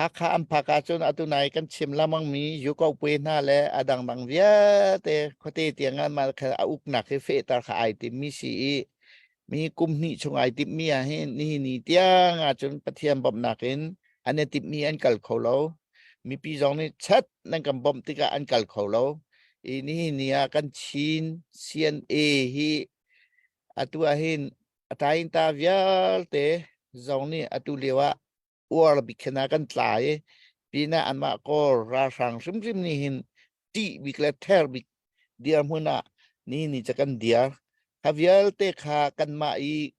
Hakha an phak ahcun atu nai kan chim lengmangmi Yukopwe hna le a dangdang vialte khuate tiang ah mah kha a uknak hi fehter kha ai timmi si i mi kum hnih chung ai timmi ah hin nihin ni tiang ahcun Pathian bawmhnak in an i timmi an kal kho lo. Mipi zong nih chat nan kan bawmh tikah an kal kho lo. I nihin ni ah kan Chin CNA hi atu ah hin a tainta vialte zong nih atu lio ah uar bik khin ah kan tla i pinah anmah Kawl ralhrang hrimhrim nih hin ṭih bik le ther bik dirhmun ah ni ni ca kan dir. Kha vialte kha kanmah i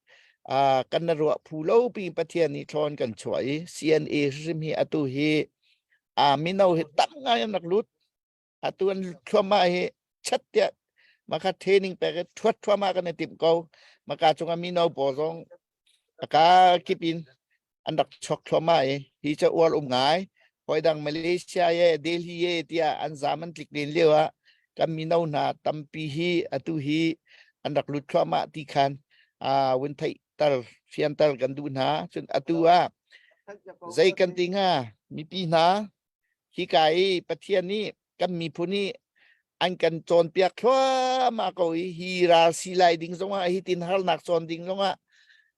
kan na ruah phu lo pi Pathian nih thlawn kan chuah i CNA hrim hi atu hi mino hi tam ngai an rak lut. Atu an thluahmah hi chat tiah maka training pek i thuat thluahmah kan i timh ko. Maka cungah mino pawl zong aka kip in an rak chuak thluahmah i hi ca uar um ngai. Hawi dang Malaysia ye Delhi ye tiah an zam an tlik len lio ah kan mino hna tampi hi atu hi an rak lut thluahmah ti khan vun theihter fianter kan duh hna. Cun atu ah zei kan ti hnga mipi hna hika i Pathian nih kan miphun nih an kan cawnpiak thluahmah ko i hi ral si lai ding zongah hi tin harnak cawn ding zongah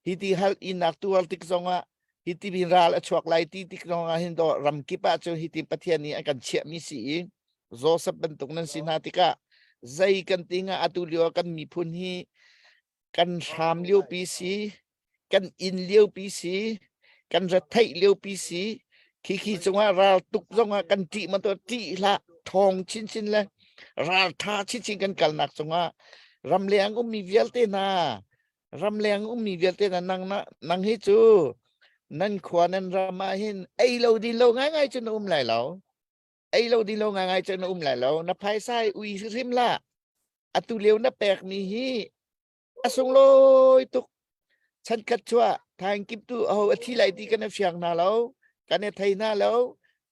hi ti hal innak tuar tik zongah hi ti bin ral a chuak lai ti tik zongah hin do ramkip ah cun hi ti Pathian nih an kan chiahmi si i Joseph bantuk nan si hna tikah zei kan ti nga atu lio kan miphun hi kan hram liopi si kan inn liopi si kan retheih liopi si khi khi cungah ral tuk zongah kan ṭih man to ṭih hlah thawng chinchin le ral ṭha chinchin kan kalnak cungah ramleng ummi vialte hna ramleng ummi vialte hna nang na nang hi cu nan khua nan ram ah hin ei lo din lo ngaingai cu na um lai lo ei lo din lo ngaingai cu na um lai lo na phaisa hi ui hrim lah atu lio na pekmi hi a sunglawi tuk chankhat chuah thaing kip tu aho a thi lai ti kan i fiang hna lo kan i thei hna lo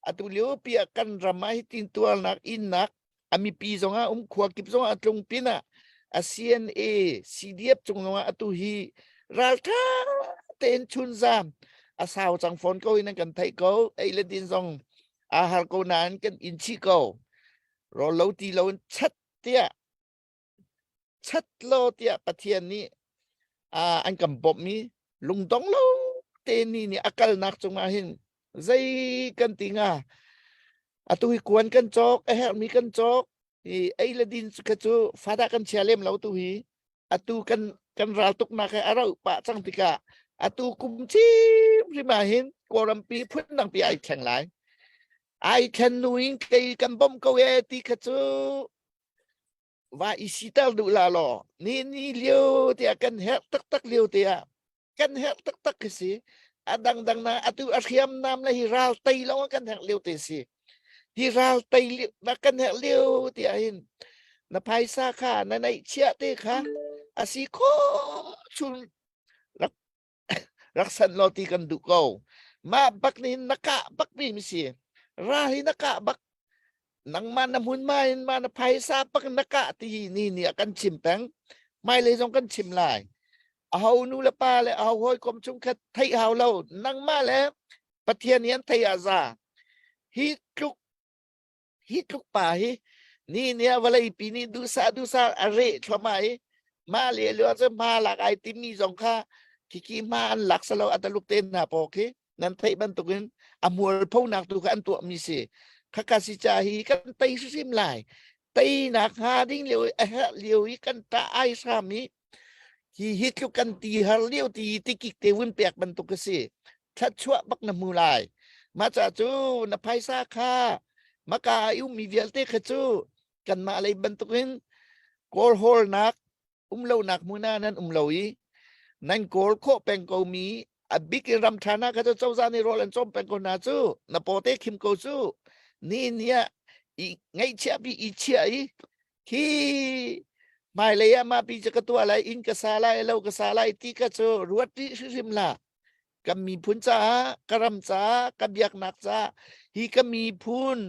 atu lio pi ah kan ram ah hitin tuarnak innak a mipi zongah um khua kip zongah a tlung pin ah a CNA CDF cung zongah atu hi raltha tein chunzam a sau cang fawn ko in an kan theih ko ei le din zong a har ko nain kan in chih ko rawl lo ti lo in chat tiah chat law tiah Pathian nih an kan bawmh i lungdong lo te ni nih a kalnak cungah hin zei kan ti hnga atu hi kuan kan cawk a herhmi kan cawk i ei le din kha cu fada kan chia lem lo tu hi atu kan kan ral tuknak he a rauh pah cang tikah atu kum hrimhrim ah hin Kawlrampi phun dangpi ai thleng lai ai thlen nu in kei kan bawmh ko e ti kha cu va i siter duh la law ni ni lio tiah kan herh taktak lio te ah kan herh taktak khi si a dangdang na atu a hriamnam le hi ral tei lawng kan herh lio te si hi ral tei na kan herh lio ti ah hin na phaisa kha na neih chiah te kha a si kho chung rak rak san law ti kan duh ko mah bak nih na kah bak mi mi si ra hi na kah bak nangmah na hmun ma in ma na phaisa bak na kah ti hi ni ni a kan chim peng hmailei zong kan chim lai aho nu le pa le aho hawikom chung khat theih hau lo nangmah le Pathian nih an theih ah za hi tluk Hi tluk pa hi ni ni ah vawleipi nih duhsah duhsah a reh thluahmah i mah le lio cu hma lak ai timmi zong kha khikhi hma an lak salo a taluk te hna paw khi nan theih bantukin a mualphonak tu kha an tuahmi si khaka si ca hi kan tei hrim lai teinak hnga ding lio i a herh lio i kan ṭah ai hram i hi hi tluk kan ti har lio ti tikik te vun pek bantuk a si thluachuah bak na hmu lai mah ca cu na phaisa kha maka i ummi vialte kha cu kanmah lei bantukin kawl hawlnak um lonak hmun ah nan um lo i nan kawl khawh peng ko mi a bik in ram ṭha hna kha cu cozah nih rawl an cawm peng ko hna cu na paw te khim ko cu ni ni ah i ngaihchiah bi i chiah i hi hmailei ah mah pi cu ka tuah lai inn ka sa lai lo ka sa lai ti kha cu ruat rih hrimhrim hlah Kan miphun caah, ka ram caah, ka biaknak caah hi ka miphun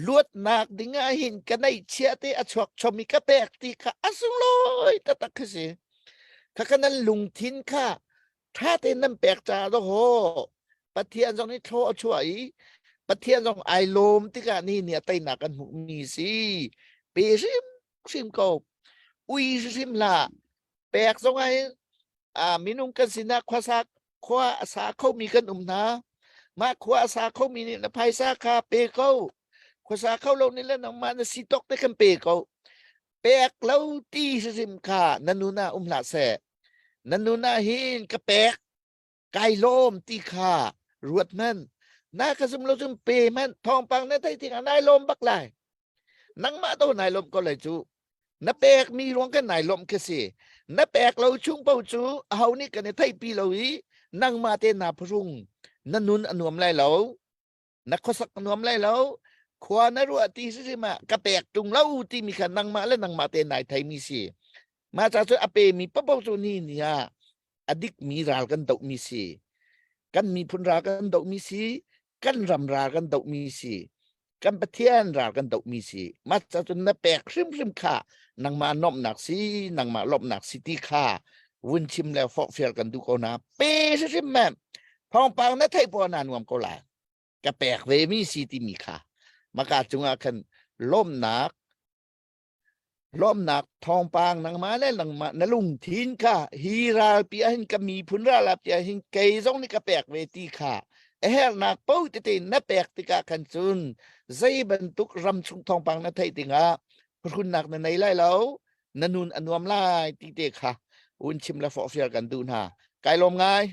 luatnak ding ah hin ka neihchiah te a chuak chom i ka pek ti kha a sunglawi taktak khi si. Kha ka nan lungthin kha ṭha tein nan pek caah dawh. Pathian zong nih thlaw a chuah i Pathian zong ai lawm tikah ni ni a teinak kan hmuhmi si. Pe hrimhrim ko. Ui hrim hlah. Pek zong ah hin minung kan sinah khuasa khua a sa khomi kan um hna. Mah khua a sa khomi nih na phaisa kha pe ko. Khuasa kho lo nih le nangmah na si tawk te kan pe ko. Pek lo ti hrim kha na nun ah um hlah seh. Na nun ah hin ka pek kai lawm ti kha ruat hmanh na ka zum lo cun pe hmanh thawngpang na theih tikah nai lawm bak lai nangmah to nai lawm ko lai cu na pek mi ruang kan nai lawm khi si na pek lo chung po cu aho nih kan i theih pi lo i nangmah te na phrung na nun a nuam lai lo na khuasak nuam lai lo khua na ruah ti si ma ka pek tung lo ti mi kha nangmah le nangmah te nai thei mi si ma cha cu a pe mi papo cu ni ni ah a dik mi ral kan doh mi si kan miphun ral kan doh mi si kan ram ral kan doh mi si kan Pathian ral kan doh mi si ma cha cu na pek hrimhrim kha nangmah nomnak si nangmah lomnak si ti kha vun chim le forhfial kan duh ko na pe hrim mem thawngpang na theih poah na nuam ko lai ka pek ve mi si timi kha maka cungah khan lawmnak lawmnak thawngpang nangmah le nangmah na lungthin kha hi ralpi ah hin ka miphun ralap ti ah hin kei zong nih ka pek ve ti kha a herhnak po tete na pek tikah khan cun zei bantuk ram chung thawngpang na theih tikah phuhrunnak na nei lai lo na nun a nuam lai ti te kha un chim le forhfial kan duh hna kai lawm ngai.